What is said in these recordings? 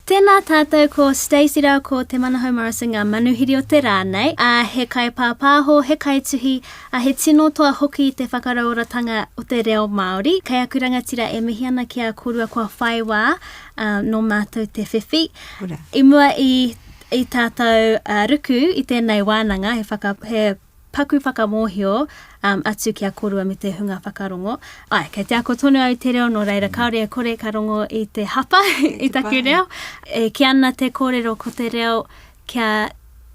Tēnā tātou ko Stacey rāua ko Te Manahau Morrison ngā manuhiri o te rā nei, ā, he kaipāpāho, he kaituhi, ā, he tino toa hoki i te whakarauoratanga o te reo Māori. Kei aku rangatira e mihi ana ki a kōrua kua whai wā, ā, nō mātou te whiwhi. Ora. I mua i, i tātou ā, ruku i tēnei wānanga, he whaka, he paku whakamōhio um, atu ki a kōrua me te hunga whakarongo. Ai, kei te ako tonu au i te reo, nō reira kāore e kore ka rongo i te hapa i taku reo. E kī ana te kōrero ko te reo kia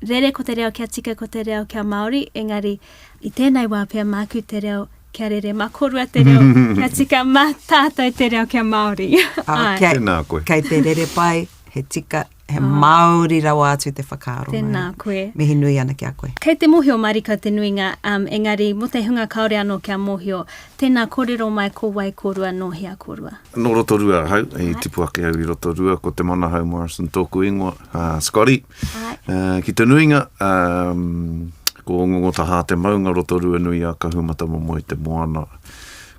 rere ko te reo, kia tika ko te reo, kia Māori, engari i tēnei wā pea māku te reo kia rere, mā kōrua te reo kia tika, mā tātou te reo kia Māori. Ah, Ai. kei, Tēnā koe. kei te rere pai, he tika, He Māori rawa atu te whakaaro mai. Tēnā koe. Mihi nui ana ki a koe. Kei te mōhio marika te nuinga, um, engari mō te hunga kāore anō kia mōhio, tēnā kōrero mai ko wai kōrua nō hea kōrua. Nō Rotorua ahau, i tipu ake au i Rotorua, ko Te Manahau Morrison tōku ingoa, uh, Scotty. Ai. Uh, ki te nuinga, um, ko Ngongotahā te maunga, Rotorua nui a Kahumatamomoe te moana.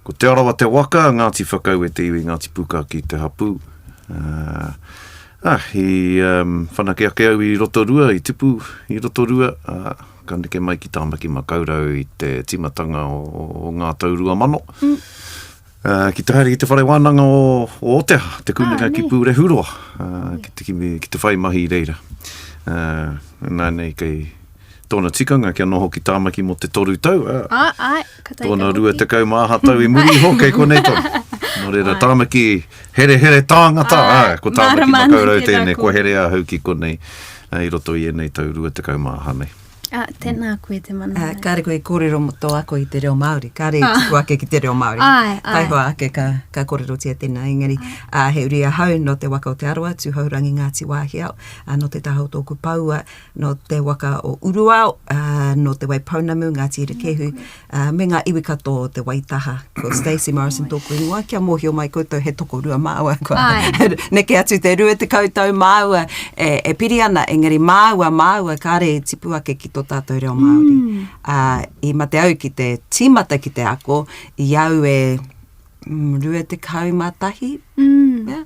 Ko Te Arawa te waka, Ngāti Whakaue te iwi, Ngāti Pūkākī te hapū. Uh, Ah, i um, whanake ake au i Rotorua, i tipu i Rotorua, uh, ka neke mai ki Tāmaki Makaurau i te tīmatanga o, o ngā tau 2000. Mm. Uh, ki te haere ki te whare wānanga o, o Oteha, te kūneka ah, ki Pūrehuroa, uh, ki te, kimi, ki te whai mahi i reira. Uh, nā nei kei tōna tikanga kia noho ki Tāmaki mō te toru tau. Uh, ah, ai, ka taika tōna 20 mā aha tau i muri iho, kei konei tonu. Nō reira, Tāmaki Herehere tāngata, āe, ko Tāmaki Makaurau tēnei, kua here ahau ki konei i roto i ēnei tau 20 aha nei. Ah, tēnā koe te mana. Uh, kāre koe i kōrero mō tō ako i te reo Māori, kāre i tupu ake ki te reo Māori. Āe, āe. Taihoa ake ka, ka kōrerotia tēnā, engari uh, he uri ahau nō te waka o Te Arawa, Tūhourangi Ngāti Wāhiao, uh, nō te taha o tōku paua, nō te waka o Uruao, uh, nō Te Waipounamu, Ngāti Irakehu, Ā, me ngā iwi katoa o te Waitaha. Ko Stacey Morrison tōku ingoa, kia mōhio mai koutou he tokorua māua, kua neke atu te 20 tau māua e, e piri ana, engari māua, māua, kāre i tipu ake ki tō tātou reo Māori. Mm. Ā, i mate au ki te tīmata ki te ako, i au e mm, 21, mm. yeah.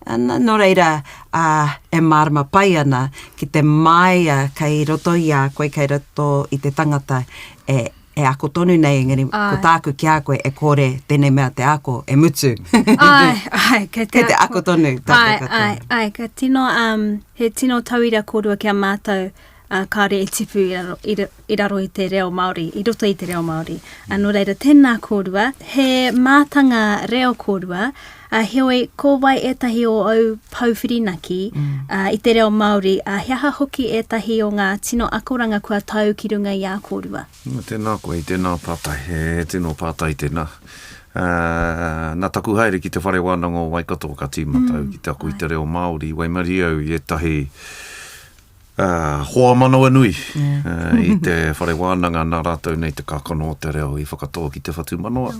Ana, nō reira, ā, e mārama pai ana ki te māia kei roto i a koe, kei roto i te tangata e, e ako tonu nei, engari ko tāku ki a koe, e kore tēnei mea te ako, e mutu. Āe, āe, kei te, kei te ako tonu tātou āe, katoa. Āe, āe, ka tino, um, he tino tauira kōrua ki a mātou, ā, kāore e tipu i raro, i, i raro i te reo Māori, i roto i te reo Māori. Ā, nō reira, tēnā kōrua, he mātanga reo kōrua, ā, heoi, ko wai ētahi o ōu pou whirinaki mm. ā, i te reo Māori, ā, he aha hoki ētahi o ngā tino akoranga kua tau ki runga i a kōrua? Tēnā koe, tēnā pātai, he tino pātai tēnā. Uh, nā taku haere ki te whare wānanga o Waikato ka tīmata au mm, ki te ako i te reo Māori, waimarie au i ētahi Hoa manawanui i te whare wānanga nā rātou nei te kākano o te reo i whakatō ki te whatumanawa.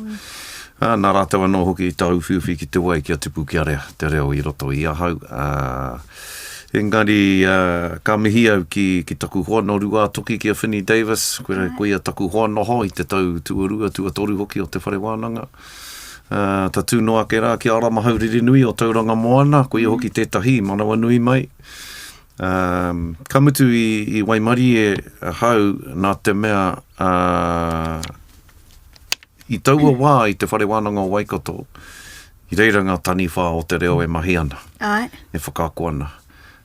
Nā rātou anō hoki i tāuwhiuwhi ki te wai kia tupu kia rea te reo i roto i ahau. Engari ka mihi au ki, ki taku hoa nō Rūātoki ki a Finny Davis, koira, koia taku hoa noho i te tau tuarua, tuatoru hoki o te whare wānanga. Uh, tatū noa ake rā ki a Aramahau Ririnui o Tauranga Moana, koia hoki tētahi manawanui mai. Um, ka mutu i, i waimarie ahau nā te mea uh, i taua wā i te Whare Wānanga o Waikato, i reira ngā taniwha o te reo e mahi ana, Ai. e whakaako ana.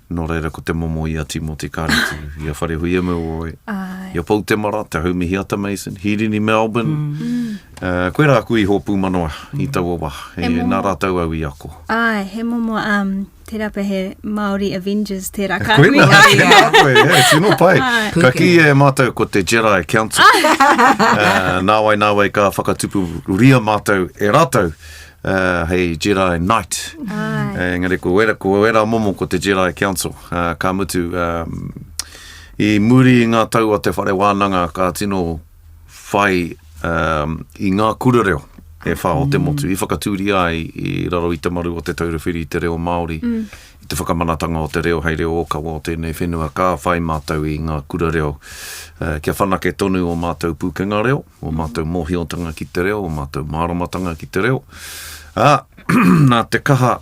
Nō reira ko te momo i a Timoti Kāretu, i a Wharehuia Milroy, Ai. i a Pou Temara, Te Haumihiata Mason, Hirini Melbourne. Mm. Uh, koirā aku iho pūmanawa mm. i taua wā. E, nā rātou au i ako. Ai, he momo um, Tērā pea he Māori Avengers tērā ka hui. Koina, tēnā koe, e, tino pai. Ka kī e mātou ko te Jedi Council. uh, nāwai, nāwai ka whakatupu ria mātou e rātou uh, hei Jedi Knight. Ai. Engari ko wera, ko wera momo ko te Jedi Council. Uh, ka mutu, um, i muri i ngā tau o te whare wānanga ka tino whai um, i ngā kura reo e whā o te motu i whakatūria ai i raro i te maru o Te Taura Whiri i te Reo Māori, mm. i te whakamanatanga o te reo hei reo ōkawa o tēnei whenua, ka whai mātou i ngā kura reo uh, kia whanake tonu o mātou pūkenga reo, o mātou mōhiotanga ki te reo, o mātou māramatanga ki te reo. Ā, nā te kaha.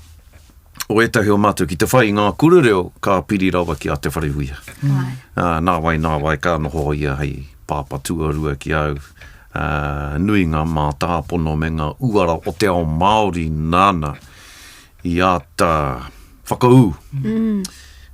o ētahi o mātou ki te whai i ngā kura reo ka piri rawa ki a Te Wharehuia. Mm. Uh, nā wai, nā wai, ka noho ia hei pāpā tuarua ki au. Uh, nui ngā mātāpono me ngā uara o te ao Māori nāna i āta whakaū mm.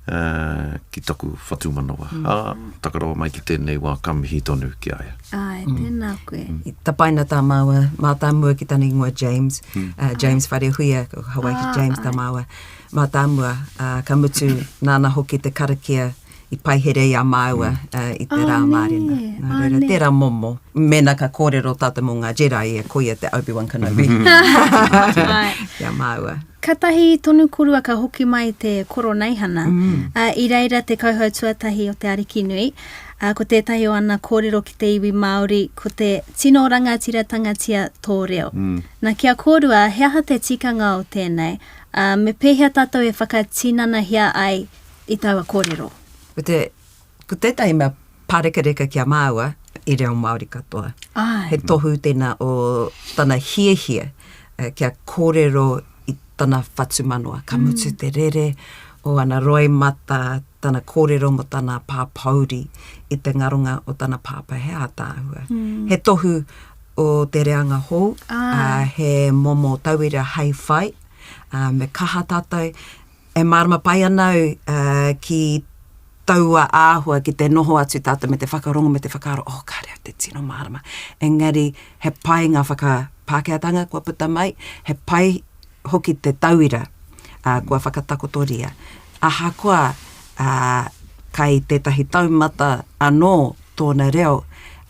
uh, ki taku whatumanawa. Mm. Ā, taka rawa mai ki tēnei wā ka mihi tonu ki a ia. Ai, mm. tēnā koe. Mm. I tapaina tā māua, mātāmua ki tana ingoa James, mm. uh, James Wharehuia, ko Hawaiki ah, James tā māua, mātāmua, uh, ka mutu nāna hoki te karakia i paihere i a māua mm. uh, i te oh, rā mārena. Nā reira, oh, tērā momo. Mēnā ka kōrero tātou mō ngā Jedi, e koia te Obi-Wan Kenobi. Ki a māua. Katahi tonu korua ka hoki mai te Koroneihana, ā, i reira te kauhau tuatahi o te Arikinui, ā, ko tētahi o ana kōrero ki te iwi Māori, ko te tino rangatiratanga-tia tō reo. Na, ki a kōrua, he aha te tikanga o tēnei, ā, me pēhea tātou e whakatinanahia ai i taua kōrero? Ko te, ko tētahi mea pārekareka ki a māua, i reo Māori katoa. Āe. He tohu tēnā o tana hiahia kia kōrero i tana whatumanawa. Ka mutu te rere o ana roimata, tana kōrero mō tana pāpōuri i te ngaronga o tana pāpā, he ātaahua. He tohu o te reanga hou, ā, he momo tauira hei whai, ā, me kaha tātou. E mārama pai ana au ki taua āhua ki te noho atu tātou me te whakarongo me te whakaaro, oh, kāre au te tino mārama. Engari, he pai ngā whakapākehātanga kua puta mai, he pai hoki te tauira ā, kua whakatakotoria. Ahakoa ā, kai tētahi taumata anō tōna reo,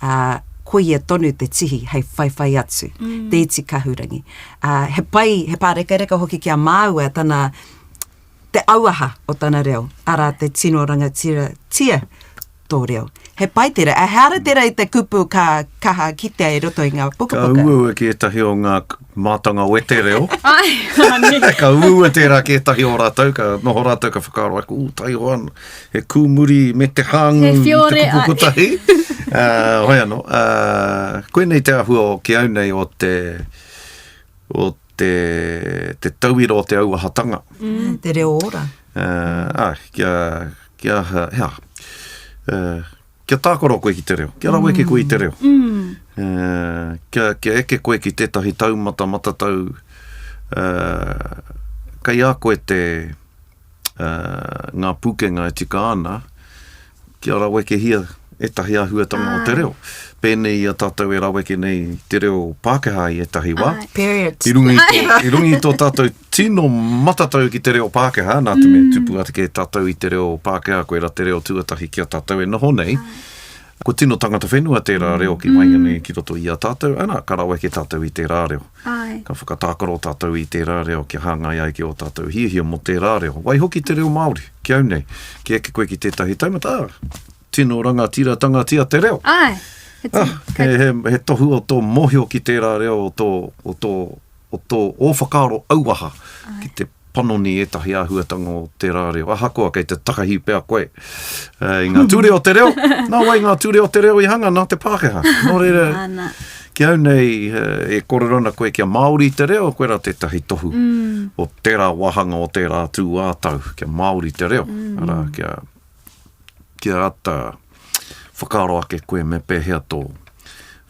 ā, koia tonu te tihi hei whaiwhai atu, mm. te iti kahurangi. Ā, he pai, he pārekareka hoki ki a māua tana, te auaha o tana reo, arā te tino rangatira tia tō reo. He pai tērā, a he ara tērā i te kupu ka kaha kitea i roto i ngā pukapuka. Ka uaua ki ētahi o ngā mātanga wete reo. Ai, ka uaua tērā ki ētahi o rātou, ka noho rātou ka whakaaro ai, ū, taihoa, he kūmuri me te hāngū i te kupu kotahi. Uh, hoi anō, uh, koinei te āhua o ki au nei o te, o te, te tauira o te auahatanga. Mm. Te reo ora. Uh, ah, kia, kia, hea, uh, kia tākaro koe ki te reo, kia raweke koe i te reo. Mm. Uh, kia, kia eke koe ki tētahi taumata matatau, uh, kei a koe te, ngā pūkenga e tika ana kia rawekehia ētahi āhuatanga o te reo. Pēnei i a tātou e raweke nei i te reo Pākehā i ētahi wā. Period. I runga i tō, i runga i tō tātou tino matatau ki te reo Pākehā, nā te mea tupu ake tātou i te reo Pākehā, koirā te reo tuatahi ki a tātou e noho nei. Kua tino tangata whenua tērā reo ki waenganui ki roto i a tātou, ana, ka raweke tātou i tērā reo. Āe. Ka whakatākaro tātou i tērā reo kia hāngai ai ki ō tātou hiahia mō tērā reo. Waihoki te reo Māori, ki au nei, ki eke koe ki tētahi taumata, ā, tino rangatiratanga-tia te reo. Āe. He tino, ah, he, he, he tohu o tō mōhio ki tērā reo, o tō, o tō, o tō, ō whakaaro auaha ki te panoni ētahi āhuatanga o tērā reo. Ahakoa kei te takahi pea koe i ngā ture o te reo, nā wai ngā ture o te reo i hanga nā te Pākehā. Nō reira, ki au nei e kōrero ana koe kia Māori te reo, koirā tētahi tohu mm. o tērā wāhanga o tērā tūātau, kia Māori te reo. Mm. Arā, kia kia āta whakaaro ake koe me pēhea tō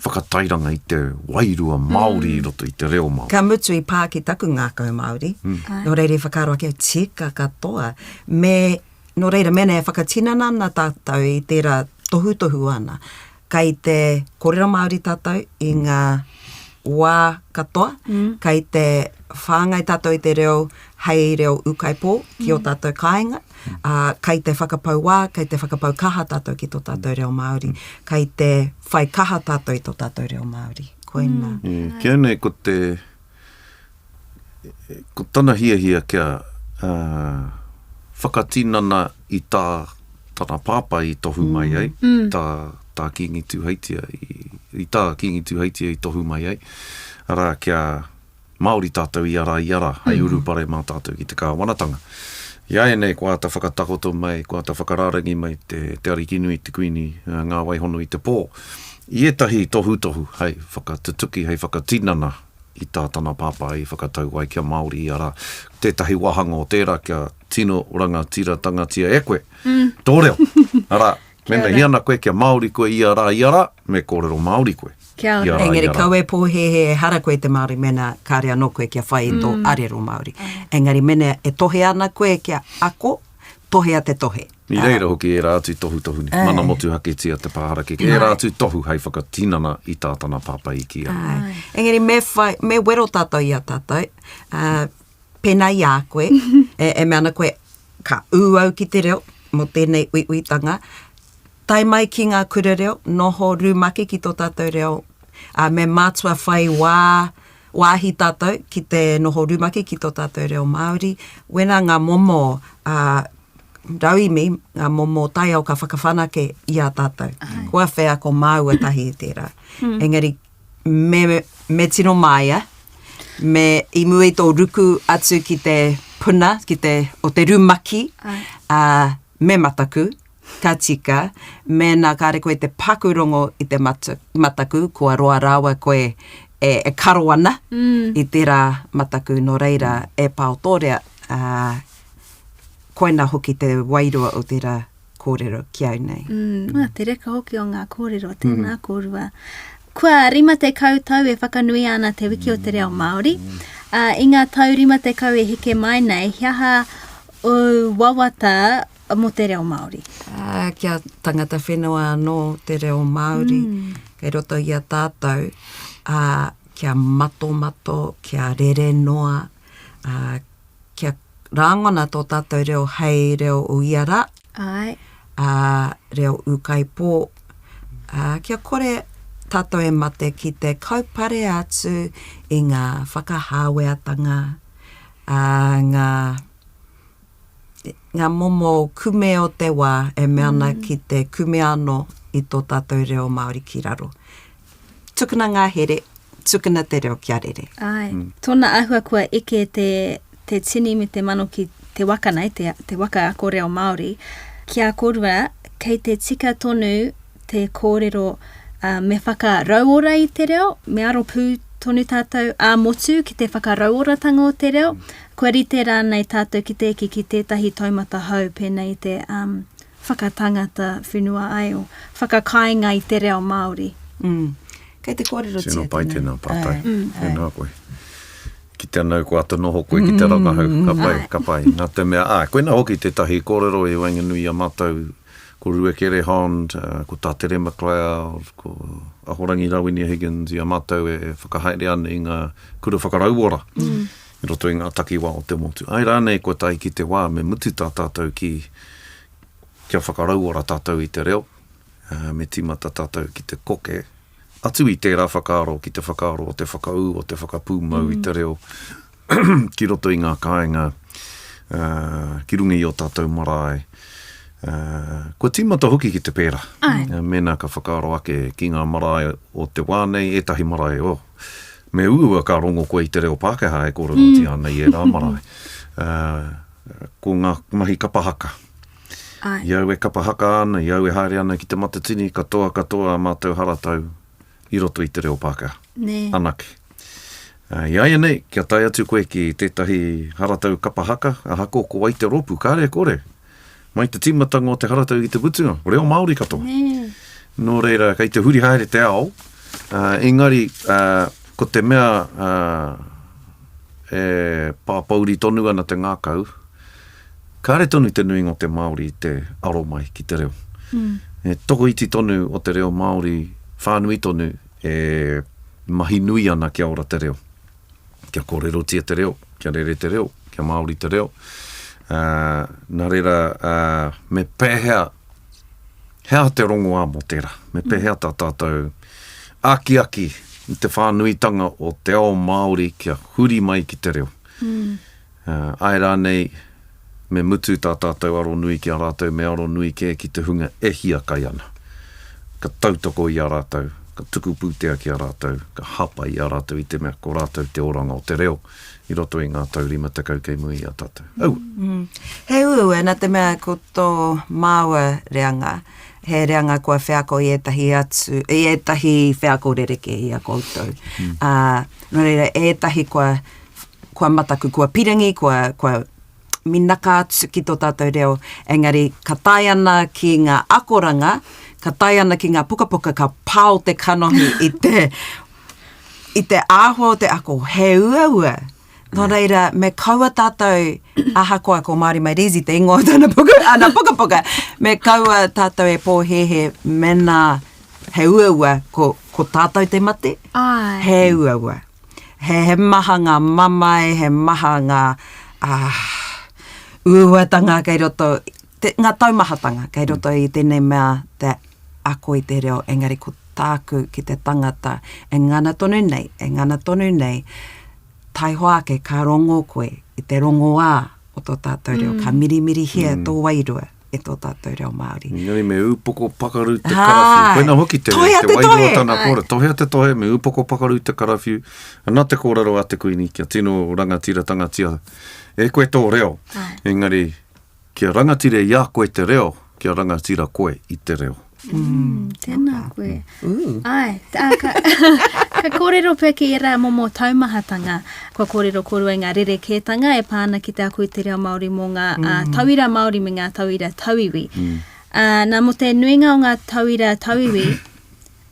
whakatairanga i te wairua Māori i roto i te reo Māori. Ka mutu i pā ki taku ngākau Māori, nō reira i whakaaro ake au, tika katoa. Me, nō reira, mēnā e whakatinana ana tātou i tērā tohutohu ana, Kei te kōrero Māori tātou i ngā wā katoa, kei te whāngai tātou i te reo hei reo ūkaipō ki ō tātou kāinga, ā, kei te whakapau wā, kei te whakapau kaha tātou ki tō tātou reo Māori, kei te whai kaha tātou i tō tātou reo Māori. Koina. Ki au nei ko te, ko tana hiahia kia whakatinana i tā tana pāpā i tohu mai ai, tā, tā Kīngi Tūheitia i, i tā Kīngi Tūheitia i tohu mai ai, arā, kia Māori tātou ia rā, ia rā, hei urupare mā tātou ki te kāwanatanga. Iāianei kua āta whakatakoto mai, kua āta whakarārangi mai te, te Arikinui, te Kuini, Ngā Waihono i te Pō, i ētahi tohutohu hei whakatutuki, hei whakatinana. i tā tana pāpā i whakatau ai kia Māori ia rā. Tētahi wāhanga o tērā kia tino rangatiratangatia e koe tō reo. Arā, mēnā hia ana koe kia Māori koe ia rā, ia rā, me kōrero Māori koe. Kia ora. Ia rā, Engari ia rā. kaua e pōhēhē ehara koe i te Māori mēnā kāre anō koe kia whai i tō arero Māori. Engari mēnā e tohe ana koe kia ako, tohea te tohe. I reira hoki ērā atu tohutohu nei, mana motuhaketia te pā harakeke, ērā atu tohu hei whakatinana i tā tana pāpā i kī ai. Āe. Engari me whai, me wero tātou i a tātou, ā, pēnā i a koe, e, e mea ana koe, ka ū au ki te reo mō tēnei uiuitanga, tae mai ki ngā kura reo, noho rumaki ki tō tātou reo, ā, me mātua whai wā, wāhi tātou ki te noho rumaki ki tō tātou reo Māori, wena ngā momo, ā, rauemi, ngā momo taiao ka whakawhanake i a tātou. Kua wheako māua tahi i tērā. Mm. Engari, me, me tino māia, me i mua i tō ruku atu ki te puna, ki te, o te rumaki, ā, me mataku, ka tika, mēnā kāre koe te paku rongo i te mata, mataku, kua roa rawa koe e, e karo ana mm. i tērā mataku, nō reira e pao tōrea, ā, Koina hoki te wairua o tērā kōrero ki au nei. Mm, mm. Te reka hoki o ngā kōrero, tēnā mm. kōrua. Kua 50 tau e whakanuia ana te wiki o te reo Māori. Uh, I ngā tau 50 e heke mai nei, he aha ōu wawata mō te reo Māori? Uh, kia tangata whenua anō te reo Māori mm. kei roto i a tātou, uh, kia matomato, kia rere noa, uh, kia rāngona tō tātou reo hei reo o ia rā, Āe. ā, reo ūkaipō, ā, kia kore tātou e mate ki te kaupare atu i ngā whakahāweatanga, ā, ngā, ngā momo kume o te wā e mea ana ki te kume anō i tō tātou reo Māori ki raro. Tukuna ngā here, tukuna te reo kia rere. Āe. Tōna āhua kua eke te, te tini me te mano ki te waka nei, te, te waka ako reo Māori. Ki a kōrua, kei te tika tonu te kōrero ā, me whakarauora i te reo, me aro pū tonu tātou ā-motu ki te whakarauoratanga o te reo, kua rite rānei tātou ki te eke ki tētahi taumata hou pēnei i te um, whakatangata whenua ai o whakakāinga i te reo Māori. Mm. Kei te kōrerotia Tino pai tēnā pātai. Mm. Tēnā koe. Ki te anau kua ata noho koe ki te rangahau. Ka pai, ka pai. Nā te mea, ā, koina hoki tētahi kōrero i waenganui i a mātou, ko Ruakere Hond, ko Tātere McLeod, ko Ahorangi Rawinia Higgins, i a mātou e whakahaere ana i ngā kura whakarauora mm. i roto i ngā takiwā o te motu. Ai rānei kua tae ki te wā me mutu tā tātou ki kia whakarauora tātou i te reo, me tīmata tātou ki te koke atu i tērā whakaaro ki te whakaaro o te whakaū, o te whakapūmau mm. i te reo ki roto i ngā kāinga, uh, ki runga i o tātou marae. Uh, kua tīmata hoki ki te pērā. Ai. Uh, mēnā ka whakaaro ake ki ngā marae o te wā nei, ētahi marae, oh, me uaua ka rongo koe i te reo Pākehā e kōrerotia mm. ana i ērā marae. Uh, ko ngā mahi kapa haka. Āe. I au e kapa haka ana, i au e haere ana ki te Matatini, katoa katoa ā mātou haratau i roto i te reo Pākehā. Nē. Anake. I āianei, kia tae atu koe ki tētahi haratau kapa haka, ahakoa ko wai te rōpū, kāre e kore. Mai te tīmatanga o te haratau ki te mutunga, reo Māori katoa. Nē. Nō reira, kei te huri haere te ao, engari, ko te mea, e pāpouri tonu ana te ngākau, kāre tonu te nuinga o te Māori i te aro mai ki te reo. Mm. E tokoiti tonu o te reo Māori whānui tonu e mahi nui ana kia ora te reo. Kia kōrerotia te reo, kia rere te reo, kia Māori te reo. Uh, nā reira, uh, me pēhea He aha te rongoā mō tērā? Me pēhea tā tātou akiaki i te whānuitanga o te ao Māori kia huri mai ki te reo? Mm. Uh, āe rānei, me mutu tā tātou aro nui ki a rātou, me aro nui kē ki te hunga e hiakai ana. Ka tautoko i a rātou, ka tuku pūtea ki a rātou, ka hāpai i a rātou i te mea ko rātou te oranga o te reo i roto i ngā tau 50 kei muri i a tātou. Aua! He uaua, nā te mea ko tō māua reanga, He reanga kua wheako i ētahi atu, i ētahi wheako rerekē i a koutou. Mm. Ā, nō reira, ētahi kua, kua mataku, kua pirangi, kua, kua minaka atu ki tō tātou reo, engari ka tae ana ki ngā akoranga, ka tae ana ki ngā pukapuka, ka pao te kanohi i te, i te āhua o te ako, he uaua. Nō reira, me kaua tātou, ahakoa ko Māori Made Easy te ingoa o tana puka, ana pukapuka, me kaua tātou e pōhēhē mēnā he uaua ko, ko tātou te mate, Ai. he uaua. He, he maha ngā mamae, he maha ngā ah, uauatanga kei roto, te, ngā taumahatanga kei roto i tēnei mea te ako i te reo, engari ko tāku ki te tangata e ngana tonu nei, e ngana tonu nei, taihoa ake ka rongo koe i te rongoā o tō tātou reo, ka mirimirihia tō wairua e tō tātou reo Māori. Engari me ūpoko pakaru te karawhiu. Koina hoki te, Tohea te te wairua tohe! tana kōrero. Tohea te tohe, me ūpoko pakaru te karawhiu. Ana te kōrero a te Kuini, kia tino rangatiratanga e koe tō reo. Engari, Kia rangatira i a koe te reo, kia rangatira koe i te reo. Mm, tēnā koe. Ai, tā, ka, ka kōrero pea ki ērā momo taumahatanga. Kua kōrero kōrua i ngā rerekētanga e pā ana ki te ako i te reo Māori mō ngā mm. tauira Māori me ngā tauira tauiwi. Mm. Uh, nā, mō te nuinga o ngā tauira tauiwi,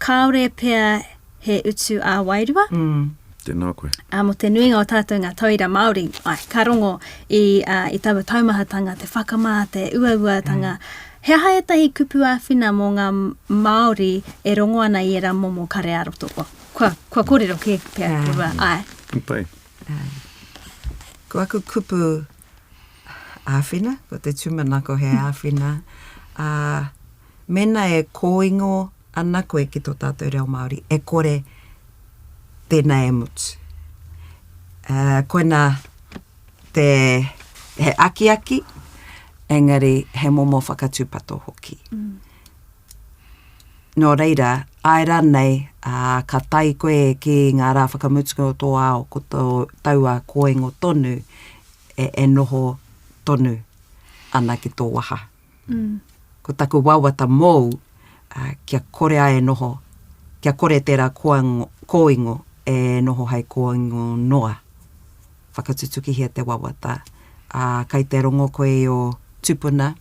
Kāore pea he utu ā-wairua. Mm. Tēnā koe. Ā, mō te nuinga o tātou ngā tauira Māori, āe, ka rongo i, ā, i taua taumahatanga, te whakamā, te uauatanga. Mm. He aha ētahi kupu āwhina mō ngā Māori e rongo ana i ērā momo kare ā-roto? Kua, kua, kua kōrero kē pea kōrua, āe. Pai. Āe. Ko aku kupu āwhina, ko te tūmanako he āwhina, ā, mēnā e kōingo ana koe ki tō tātou reo Māori, e kore tēnā e mutu. Uh, koina te, he akiaki, engari he momo whakatūpato hoki. Mm. Nō reira, āe rānei, ā, ka tae koe ki ngā rā whakamutunga o tō ao, ko tō taua kōingo tonu e, e noho tonu ana ki tō waha. Ko taku wawata mōu, ā, kia kore ai e noho, kia kore tērā kōingo, kōingo e noho hei kōingo noa. Whakatutukihia te wawata, ā, kai te rongo koe i ō tūpuna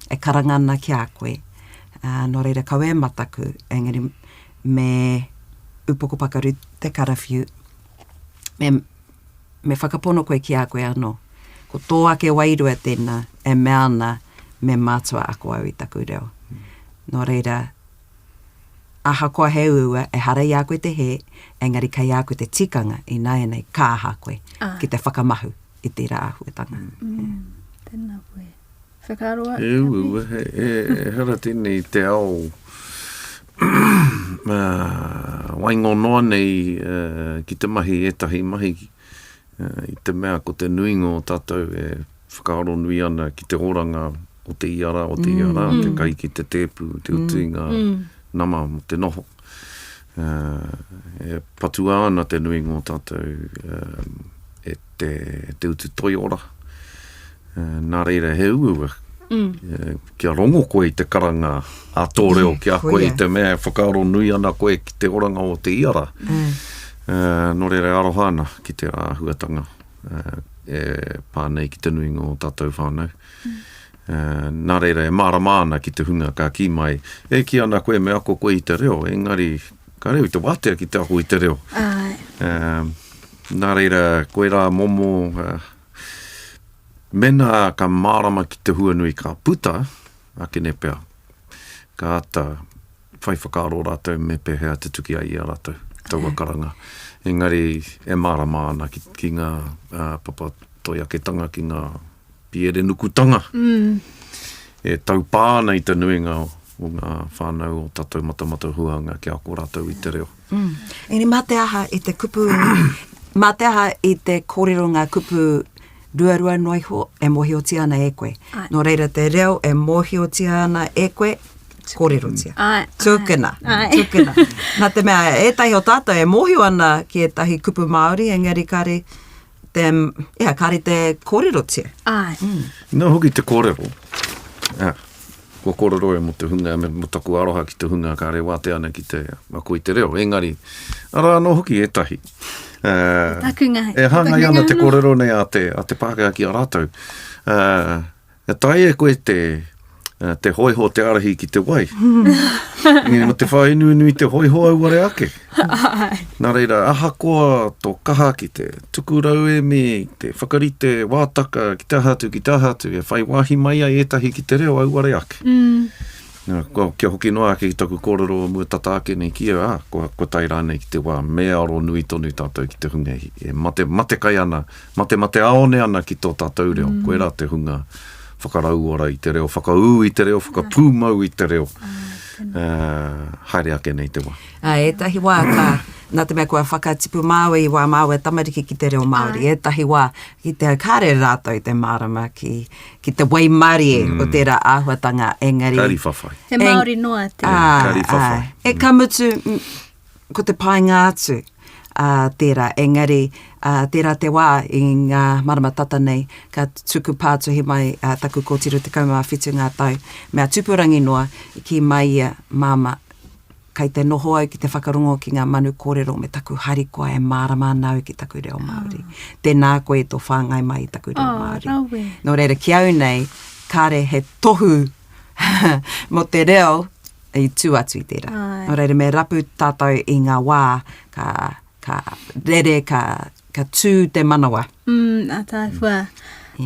e karanga ana ki a koe, ā, nō reira kaua e mataku, engari me upoko pakaru te karawhiu, me, Me whakapono koe ki a koe anō. Ko tō ake wairua tēnā e mea ana me mātua ako au i taku reo. Nō reira, ahakoa he uaua, ehara i a koe te hē, engari kei a koe te tikanga ināianei ka aha koe ki te whakamahu i tērā āhuatanga. Tēnā koe. Whakaroa. He uaua, he, he, ehara tēnei te ao waingo noa nei ki te mahi ētahi mahi i te mea ko te nuinga o tātou e whakaaro nui ana ki te oranga o te ia rā, o te ia rā, te kai ki te tēpu, te utu i ngā nama mō te noho. E patua ana te nuinga o tātou e te, te utu toiora. Nā reira, he uaua kia rongo koe i te karanga a tō reo ki a koe i te mea e whakaaro nui ana koe ki te oranga o te ia rā. Nō reira e aroha ana ki tērā āhuatanga e pā nei ki te nuinga o tātou whānau. Nā reira e mārama ana ki te hunga ka kī mai, e kī ana koe me ako koe i te reo, engari ka reo i te wātea ki te ako i te reo. Nā reira, koirā momo Mēnā ka mārama ki te huanui ka puta, akene pea, ka āta whai whakaaro rātou me pēhea te tuki ai i a rātou taua karanga. Engari e mārama ana ki, ki ngā uh, papa toiaketanga, ki ngā pierenukutanga mm. e taupā ana i te nuinga o ngā whānau o tātou matamata huanga kia ako rātou i te reo. Mm. Engari mā te aha i te kupu, mā te aha i te kōrero ngā kupu ruarua noa iho e mōhiotia ana e koe. Ai. Nō reira te reo e mōhiotia ana e koe, kōrerotia. Ai, Tukuna, ai. tukuna. Nā te mea, ētahi o tātou e mōhio ana ki ētahi kupu Māori, engari kāre te, ia, kāre te kōrerotia. Ai. Mm. Nā hoki te kōrero, ah, Kua kōrero au mō te hunga, mō taku aroha ki te hunga kāre wātea ana ki te ako i te reo, engari, arā anō hoki ētahi. Uh, taku ngahi. E hāngai ana te kōrero nei a te, a te Pākehā ki a rātou. Uh, e taea e koe te, te hoiho te ārahi ki te wai. Engari mō te whāinuinu i te hoiho auare ake. Nā reira, ahakoa tō kaha ki te tuku rauemi, te whakarite wātaka, ki te aha atu, ki te aha atu, e whai wāhi mai ai ētahi ki te reo auare ake. Mm. Nā, kua, kia hoki noa ake ki taku kōrero o mua tata ake nei ki au, ā, kua, kua tae rānei ki te wā me aro nui tonu tātou ki te hunga e mate, matekai ana, matemateāone ana ki tō tātou reo. Mm. Koirā te hunga whakarauora i te reo, whakaū i te reo, whakapūmau i te reo. Uh, haere ake nei te wā. Ā, ētahi wā ka, nā te mea kua whakatipu māua i wā māua tamariki ki te reo Māori, Āe. ētahi wā ki te kāre rātou i te mārama ki, ki te waimarie mm. o tērā āhuatanga, engari... Kari whawhai. He Māori noa te. Ā, Kari whawhai. ā. E ka mutu, ko te painga atu, ā, tērā, engari, ā, tērā te wā i ngā marama tata nei, ka tuku pātuhi mai ā, taku kōtiro 17 ngā tau, mea tupurangi noa, i kī mai ia, Māmā, Kei te noho au ki te whakarongo ki ngā manu kōrero me taku harikoa e mārama ana au ki taku reo Māori. Tēnā koe tō whāngai mai i taku reo Māori. Oh, rawe. Nō reira, ki au nei, kāre he tohu mō te reo i tū atu i tērā. Nō reira, me rapu tātou i ngā wā ka, ka rere, ka, ka tū te manawa. Mm, ataahua.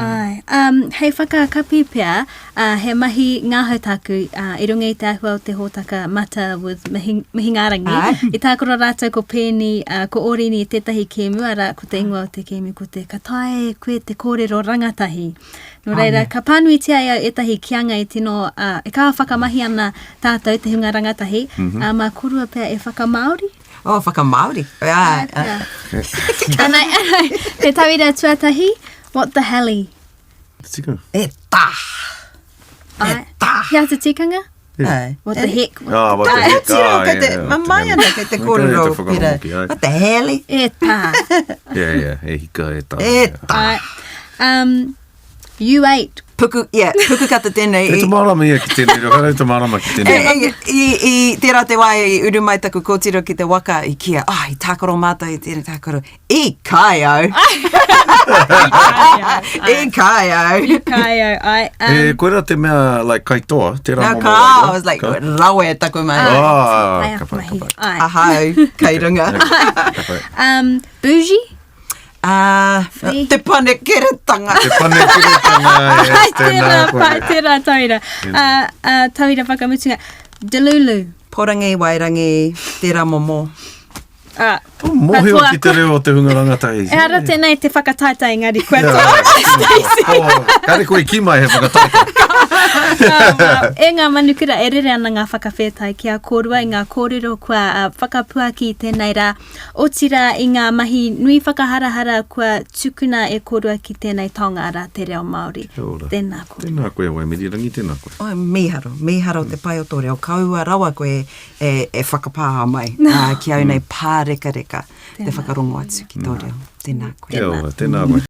Ai. Um, hei whakakapi pea, uh, he mahi ngahau tāku uh, i runga i te āhua o te hōtaka Mata with Mihi, Mihingārangi. Ai. I tākaro rātou ko Pēni, uh, ko Ōrini i tētahi kēmu, arā, ko te ingoa o te kēmu ko te Ka taea e koe te kōrero rangatahi. Nō reira, ka pānuitia e au ētahi kīanga e tino, uh, e kaha whakamahi ana tātou te hunga rangatahi, mm -hmm. uh, mā korua pea e whakamāori. Oh, whakamāori. Ā, ā. Anei, anei, te tauira tuatahi, what the helly? Te tikanga. E tā! E tā! He aha te tikanga? Ai. What the heck? Ah, what the heck. Tiro, Ah, kei te, yeah, mamae ana kei te kōrero pera. What the helly? E tā. Yeah, yeah, e hika, e tā. E tā. Ai. Um, You ate. Puku, yeah, puku kata tēnei. Kei te mārama ia ki tēnei reo, kei te mārama ki tēnei reo. E, e, i, i, tērā te wā i uru mai taku kōtiro ki te waka, i kīia, ah, i tākaro mātou i tēnei tākaro. I kai au. I kai au. I kai au, ai. Um, e, koira te mea, like, kaitoa, tērā no, momo ka, wairua. I was like, Ka? rawe taku mahi. Ah, Ai, ka pai, ka pai. Ai. Ahau, kei runga. Ka pai. Um, bougie? Ā, te panekiretanga. Te panekiretanga, yes, tēnā Tērā, koe. pai, tērā tauira. Ā, ā, tauira whakamutunga. Delulu. Porangi, wairangi, tērā momo. Ā, Tō mōhio katoa. ki te reo o te hunga rangatahi. Ehara tēnei te whakataetae engari kua Jā, toa. oh, Kāre koe i kī mai he whakataetae. Oh, e ngā manukura e rere ana ngā whakawhētai ki a kōrua i ngā kōrero kua uh, whakapuaki i tēnei rā. Otirā i ngā mahi nui whakaharahara kua tukuna e kōrua ki tēnei taonga arā te reo Māori. Kia ora. Tēnā koe. Tēnā koe Waimirirangi, tēnā koe. Oh, mīharo, mīharo te pai o tō reo. Kaua rawa koe e, e whakapāha mai ā, ki au nei pārekareka te whakarongo atu ki tō reo. Tēnā koe. Kia ora, tēnā koe.